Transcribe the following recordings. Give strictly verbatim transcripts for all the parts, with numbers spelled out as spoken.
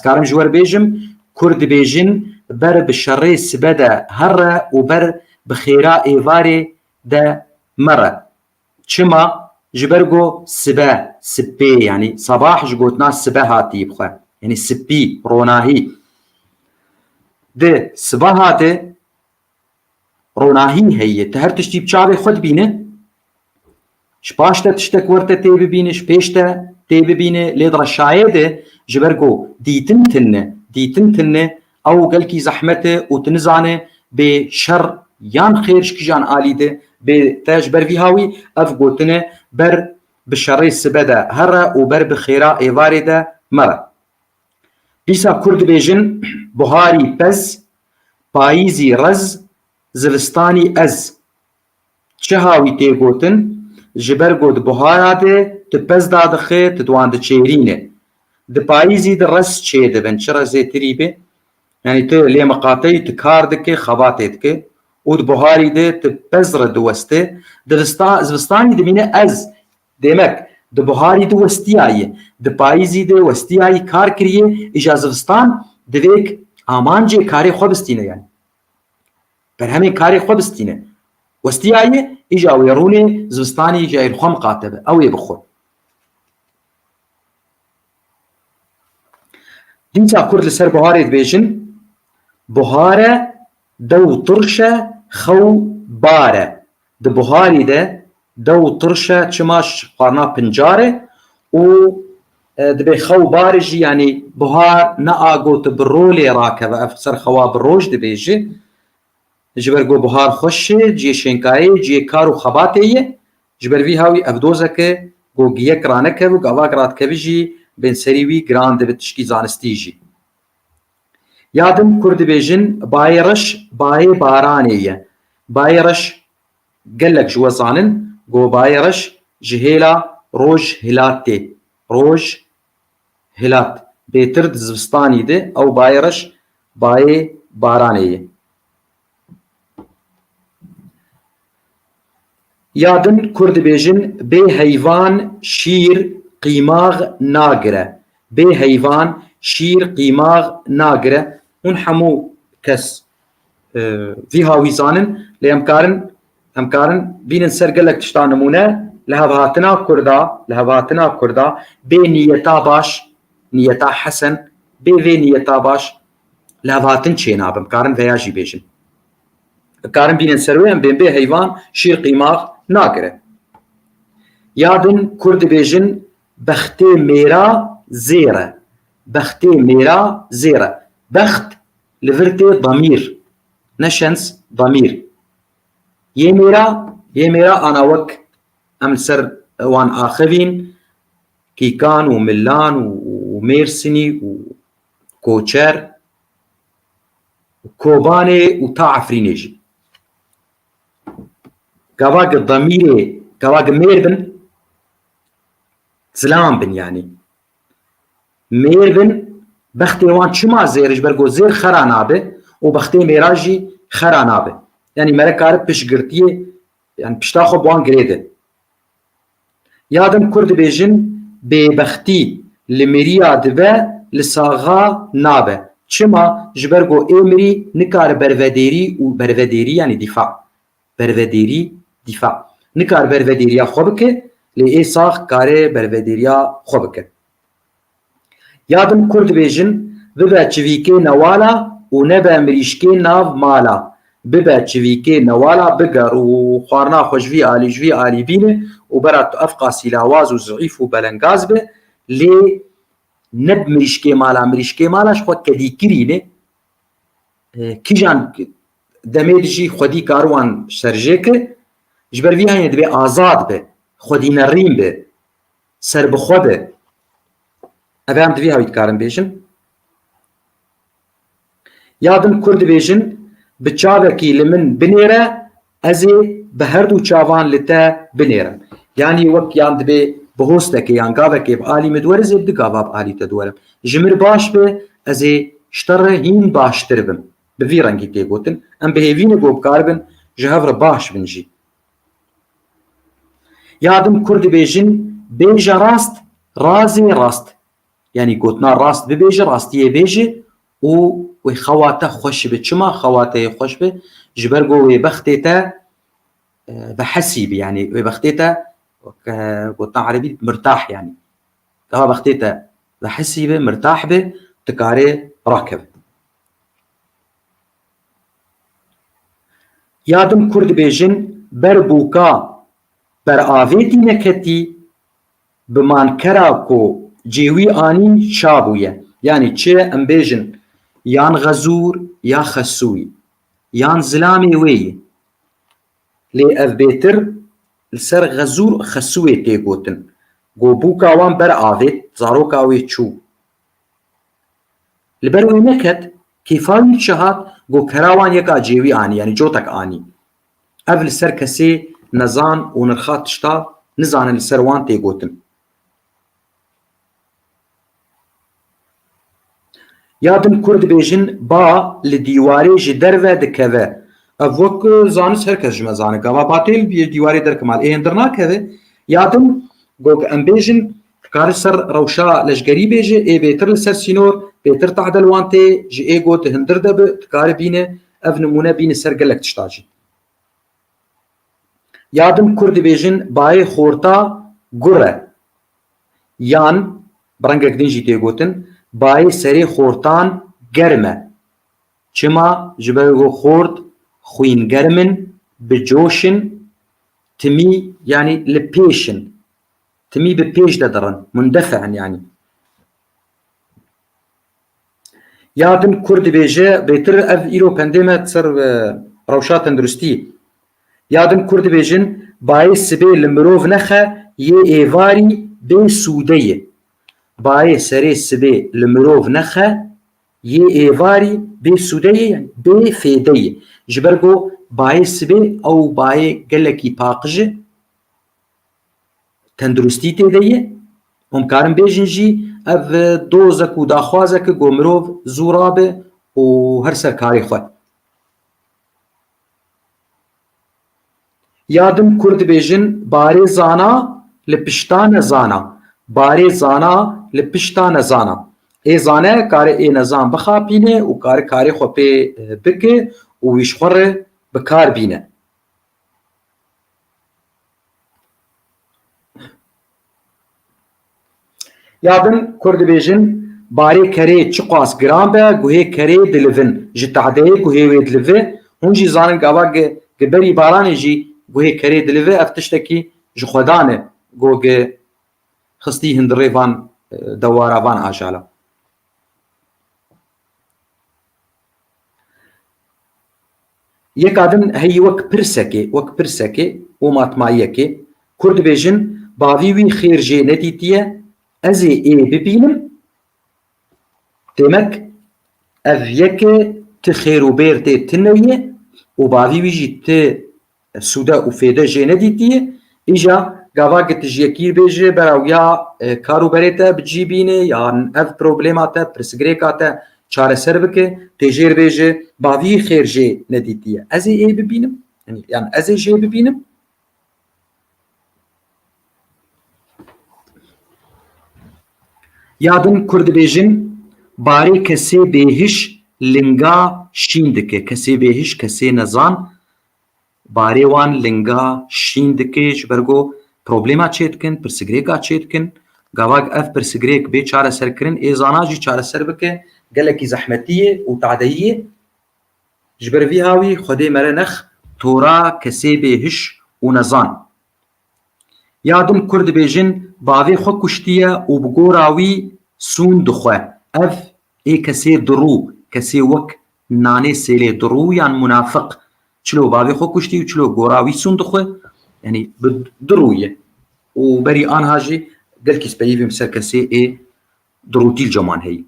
Karim ji we re bêjim, Kurd dibêjin, ber bi şerê sibe de here û ber bi xêra êvarê de mere. Çima? Ji ber ku sibe, sipê, yanî sabah ji gotina sibe hatî bi xwe. Yanî sipî, ronahî. Di sibaha de ronahî heye. Tu her tiştî bi çavê xwe dibîne. Ji paş te tiştek wer te tê bibîne, ji pêş te tê bibîne. Lê di reşayê de ji ber ku dîtin tune, dîtin tune, ew gelkî zehmet e û tu nizane bê şer yan xêr ji kîjan alî de bê te. Ji ber vî hawî ev gotine ber bi şerê sibe de here û ber bi xêra êvarê de mere. Dîsa Kurd dibêjin, buharî pez, payîzî rez, zivistanî ez. Çi hawî tê gotin? Ji ber ku di buhara de tu pez dadixe, tu di wan diçêrîne. Di payîzî de rez çêdibin, çi rezêtirî be? Yanî tu lê miqateyî, tu kar dike, xebatê dike û di buharî de tu pez re diweste. Di vista-, zivistanî dimîne ez. Demek, di buharî de westiyaye, di payîzî de westiyaye, kar kiriye, îja zivistan divêk amancê karê xwe bistîne, yanî berhemên karê xwe bistîne. Westiyaye, îja wê rûnê zivistanî îja êr xwe miqate be, ew ê bixwe. Dîsa Kurd li ser buharê dibêjin, buhar e, dew tirş e, xew bar e. Di buharî de dew tirş e, çima, ji xwarina pincar e û, e, dibê xew bar e jî, yanî buhar ne agot bi rolê rakeve, ev ser xewa bi roj dibêje. Ji ber ku buhar xweş e, cihê şênkayê, cihê kar û xebatê ye. Ji ber vî hawî ev dozeke ku giyek ranekeve û gavak radikeve jî bên serî wî giran dibe tişkî zanistî jî. Ya din Kurd dibêjin, bayê reş bayê baranê ye. Bayê reş gelek ji we zanin, ku bayê reş ji hêla roj hilat tê. Roj hilat. Bêtir di zivistanî de ew bayê reş bayê baranê ye. Ya din Kurd dibêjin, bê heyvan şîr qîmax nagire. Bê heyvan şîr qîmax nagire. Hûn hemû kes, e, vî hawî zanin, lê em karin, em karin bînin ser gelek tişta nimûne, lihevhatina Kurda, lihevhatina Kurda, bê niyeta baş, niyeta hesen, bê vê niyeta baş, lihevhatin çênabe. Em karin veya jî bêjin. Karin bînin ser wê, em bên bê heyvan şîr qîmax nagire. Ya din Kurd dibêjin, bextê mêra zêr e. Bextê mêra zêr e. Bext li vir tê damîr. Ne şens, damîr. Yê mêra, yê mêra ana wek em li ser wan axivîn, kîkan û milan û, û mêrsinî û koçer, Kobanê û ta Efrînê jî. Gava ki demîrê, gava ki mêr bin, zilam bin yanî. Mêr bin, bextê wan çima zêr, ji ber ku zêr xera nabe û bextê mêra jî xera nabe. Yanî mere kare piştgirtiyê, yanî pişta xwe bi wan girê de. Ya din Kurd dibêjin, bêbextî li miriya dibe, li saxa nabe. Çima? Ji ber ku ê mirî nikare bervedêrî û bervedêrî, yanî dîfa. Bervedêrî, dîfa. Nikare bervedêriya xwe bike, lê ê sax kare bervedêriya xwe bike. Ya din Kurd dibêjin, bibe çivîkê newala û nebe mirîşkê nav mala. Bibe çivîkê newala, biger û xwarina xwe ji vî alî, ji vî alî bîne û bera tu ev qasî lawaz û zîf û belengaz be, lê ne bi mirîşkê mala, mirîşkê mala ji xwe kedîkirî ne. E, kîjan demê dijî xwedî kar wan serjê ke, ji ber vî heyne dibê azad be, xwedî nerîn be, serbixwe be. Ev em di vî hawî dikarin bêjin. Ya din Kurd dibêjin, bi çavekî li min binêre, ez ê bi her du çavan li te binêrim. Yanî wek yan dibê bi hostekê yan gavekê bi alî min diwere, ez ê bi du gava bi alî te diwerim. Ji min baş be, ez ê ji te re hîn baştir bim. Bi vî rengî tê gotin. Em bi hêvî ne ku bikaribin ji hev re baş bin jî. Ya din Kurd dibêjin, bêje rast, razê rast. Yanî gotina rast bibêje, rastiyê bêje û wê xewa te xweş be. Çima xewa te yê xweş be? Ji ber ku wê bextê te, e, vehesî be, yanî wê bextê te, wek, e, gotina erebî mirtah yanî. Gava bextê te vehesî be, mirtah be, tu karê rakeve. Ya din kur dibêjin, ber bûka beravêtî neketî, bi mankera ku cê wî anî çabûye. Yanî çi em bêjin, yan xezûr ya xesûyî, yan zilamê wê yî. Lê ev bêtir li ser xezûr xesûyê tê gotin. Ku bûka wan ber avêt, zaroka wê çû. Li ber wê neket, kêfa wî çi hat, ku kera wan yeka cê wî anî, yanî cotek anî. Ev li ser kesê nezan û nirxa tişta nizane li ser wan tê gotin. Ya din kur dibêjin, ba li dîwarê ji derve dikeve. Ev wek, e, zanist her kes ji me zane. Gava ba tê li dîwarê derkima, ê hindir nakeve. Ya din, got em bêjin, dikare ser rewşa leşgerî bêje, ê bêtir li ser sînor, bêtir tehde li wan tê, ji ê got hindir de bi, dikare bîne, ev nimûne bîne ser gelek tişta jî. Ya din kur dibêjin, bayê xorta gur e. Yan, bi rengek din jî tê gotin, bayê serê xortan germ e. Çima? Ji ber ku xort xwîn germ in, bi coş in, timî, yanî li pêş in. Timî bi pêş de dirin, mundefe in yanî. Ya din kur dibêje, bêtir ev îro pendê me ser, e, rewşa tenduristî. Ya din kur dibêjin, bayê sibê li mirov nexe, yê êvarî bê sûde ye. Bayê serê sibê li mirov nexe, yê êvarî bê sûde ye, yanî bê fêde ye. Ji ber ku bayê sibê ew bayê gelekî paqij e, tenduristî tê de ye. Hûn karin bêjin jî ev dozek û daxwazek e ku mirov zû rabe û her ser karê xwe. Ya din kur dibêjin, barê zana li pişta nezana. Barê zana li pişta nezana. Ê zane kare ê nezan bixapîne û kare karê xwe pê, e, bike û wî ji xwe re bi kar bîne. Ya din kur dibêjin, barê kerê çiqas giran be, guhê kerê dilivin. Ji tehdeyê guhê wê dilive. Hûn jî zanin gava gi, gi berî baranê jî guhê kerê dilive, ev tiştekî ji xwedan e. Go gi xistî hundirê van, e, dewara van ajala. Yeka din heyî wek pirsekê, wek pirsekê û matmayiyekê, kur dibêjin, bavî wî xêr jê nedîtiye, ez ê ê bibînim. Demek ev yeke ti xêr û bêr tê tune ye û bavî wî jî ti sûde û fêde jê nedîtiye. Îja gava ki tu ji yekî bêjî, bera wiya, e, kar û berê te bi cî bîne, yan ev problema te, pirsgirêka te çareser bike, tê jêr bêje, bavî xêr jê nedîtiye. Ez ê ê bibînim, yanî, yan ez ê jê bibînim. Ya din kur dibêjin, barê kesê bêhiş linga şîn dike. Kesê bêhiş, kesê nezan, barê wan linga şîn dike, ji ber ku problema çê dikin, pirsigrêka çê dikin. Gava ev pirsigrêk bê çareserkirin, ê zana jî çareser bike, gelekî zehmetî ye û tadeyî ye. Ji ber vî hawî Xwedê mere nex tora kesê bêhiş û nezan. Ya din kur dibêjin, bavê xwe kuştiye û bi gora wî sûn dixwe. Ev ê kesê dirû, kesê wek nanê sêlê dirû yan munafiq. Çilo bavê xwe kuştî û çilo gora wî sûn dixwe. Yanî bi dirû ye. Û berî anha jî gelkî speyî vîm ser kesê ê dirûtî li coman heyî.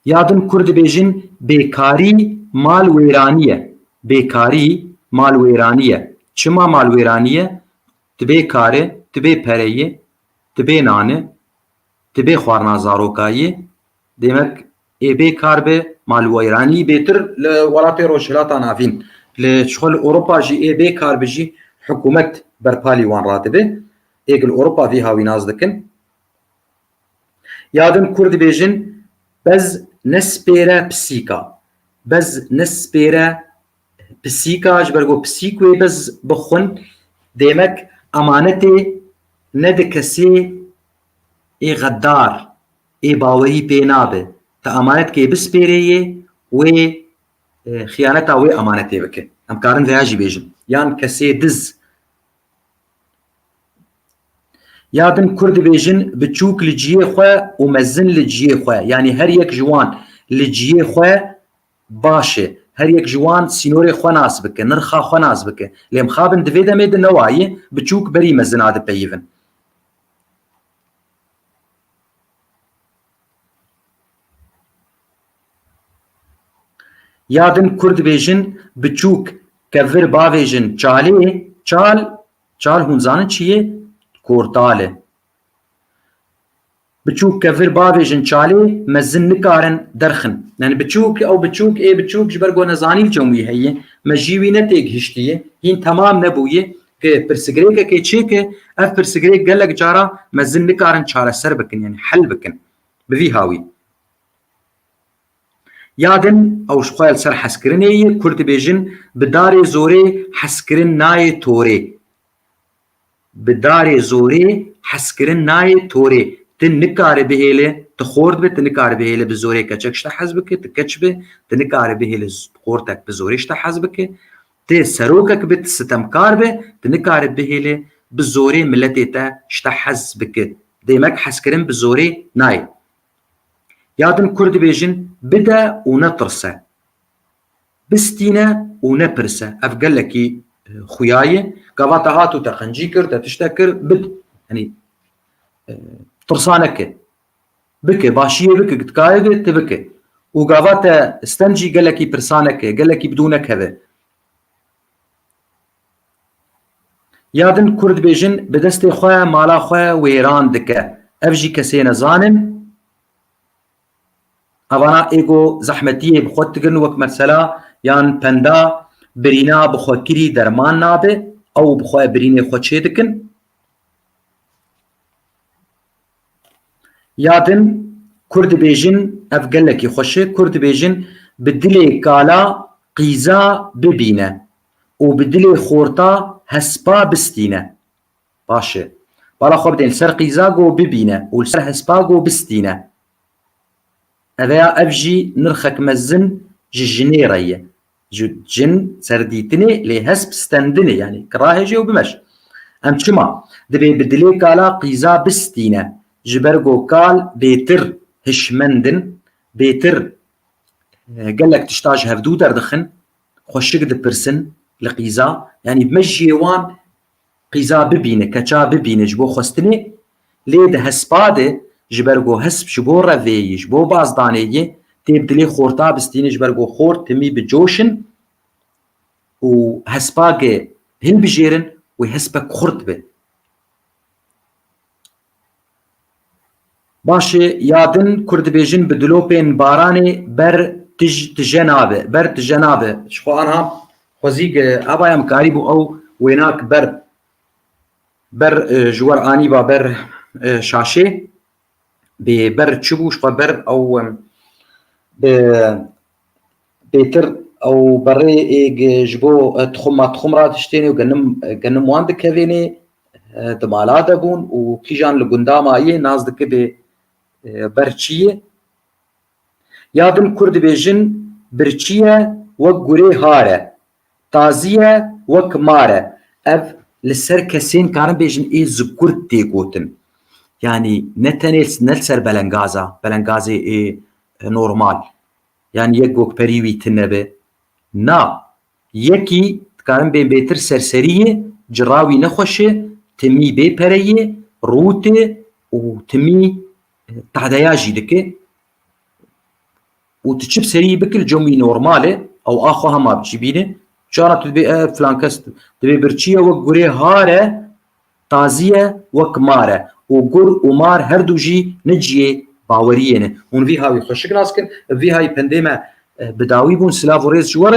Ya din kur dibêjin, bêkarî mal wêranî ye. Bêkarî mal wêranî ye. Çima mal wêranî ye? Tu bê kar e, tu bê pereyê, tu bê nan e, tu bê xwarina zarokayê. Demek ê bê kar be, mal wêranî bêtir li welatê Rojhilata Navîn. Li çixwe li Ewropa jî ê bê kar be jî hikûmet berpalî wan radibe. Ê li Ewropa vî hawî nas dikin. Ya din Kurd dibêjin, bez nespêre pisîka. Bez nespêre pisîka, ji ber ku pisîk wê bez bixwin, demek emanetê nedi kesê ê xedar, ê bawerî pê nabe. Te emanetke bispêrê yê, wê, e, xiyaneta wê emanetê bike. Em karin vêya jî bêjin. Yan kesê diz. Ya din Kurd dibêjin, biçûk li ciyê xwe û mezin li ciyê xwe. Yanî her yek ji wan li ciyê xwe baş e. Her yek ji wan sînorê xwe nas bike, nirxa xwe nas bike. Lê mixabin di vê demê de newayî, biçûk berî mezina dipeyivin. Ya din Kurd dibêjin, biçûk kevir bavêjin çalê, çal, çal hûn zanin çi ye? Kortal e. Biçûk kevir bavêjin çalê, mezin nikarin derxin. Yani biçûk, ew biçûk, ê biçûk ji ber ku nezanî li cem wî heye, mejiyê wî ne têgihiştiye, hîn temam nebûye, ki pirsigirêkekê çêke, ev pirsigirêk gelek cara mezin nikarin çareser bikin, yani hel bikin. Bi vî hawî. Ya din ew ji xwe li ser hezkirinê ye, Kurd dibêjin, bi darê zorê hezkirin nayê torê. Bi darê zorê hezkirin nayê torê. Tu nikare bihêle, tu xort be, tu nikare bihêle bi zorê keçek ji te hez bike, tu keç be, tu nikare bihêle z-, xortek bi zorê ji te hez bike. Tu serokek be, tu sitemkar be, tu nikare bihêle bi zorê miletê te ji te hez bike. Demek hezkirin bi zorê nayê. Ya din Kurd dibêjin, bide û netirse. Bistîne û nepirse. Ev gelekî, e, xuya ye. Gava te hat û te qencî kir, te tiştek kir, bid. Yanî, e, tirsa neke. Bike, başiyê bike, dikare be, tu bike. Û gava te stend jî gelekî pirsa neke, gelekî bidû nekeve. Ya din Kurd dibêjin, bi destê xwe mala xwe wêran dike. Ev jî kesê nezan in. Evana ê ku zehmetiyê bi xwe digirin, wek mesela yan penda birîna bi xwe kirî derman nabe, ew bi xwe birînê xwe çê dikin. Ya din Kurd dibêjin, ev gelekî xweş e, Kurd dibêjin, bi dilê kala qîza bibîne û bi dilê xorta hespa bistîne. Baş e. Bala xwe bidên li ser qîza go bibîne û li ser hespa go bistîne. Eveya ev jî nirxek mezin ji jinê re ye. Ji jin serdîtinê lê hesp stendinê, yanî kirahêjê û bimeş. Em çima? Dibê bi dilê kala qîza bistîne. Ji ber go kal bêtir hişmendin, bêtir, e, gelek tişta ji hevdû derdixin, xweşik dipirsin li qîza. Yanî mejiyê wan qîza bibîne, keça bibîne ji bo xwestinê, lê di hespa de ji ber ku hesp ji bo revê yî, ji bo bazdanê yî, tê bi dilê xorta bistîne, ji ber ku xort timî bi coş in û hespake hilbijêrin, wê hespek xurt be. Baş e, ya din Kurd dibêjin bi dilopên baranê ber tij-, tije nabe, ber tije nabe. Ji xwe anha xwezî ge ava em karîbû ew wênak ber, ber, e, ji wer anîba ber, e, şaşê. Bê ber çi bû? Ji xwe ber ew, em, bi Bêtir ew berê ê ji bo, e, tixum ma tixum radiştêne û genim, genim wan dikevêne, e, di mala de bûn û kîjan li gunda mayê nas dike bê, e, ber çi ye. Ya din Kurd dibêjin, birçî ye wek gurê har e, tazî ye wek mar e. Ev li ser kesên karin bêjin ê zikur tê gotin. Yanî ne tenê ne li ser belengaza, belengazê ê, e, normal. Yanî yek gokperî wî tune be. Na, yekî dikarin bên bêtir serserî ye, cira wî nexweş e, timî bê pere ye, rût e û timî, e, tahdeya jî dike. Û tu çi bi serî bikir, cem wî normal e, ew a xwe hema bi cî bîne. Çara tu dibê, e, filan kes dibê birçî ye wek gurê har e, tazî ye wek mar e û gur û mar her du jî ne cihê baweriyê ne. Hûn vî hawî xweşik nas kin, vî hawî pendê me, e, bi dawî bûn, silav û rêz ji we re.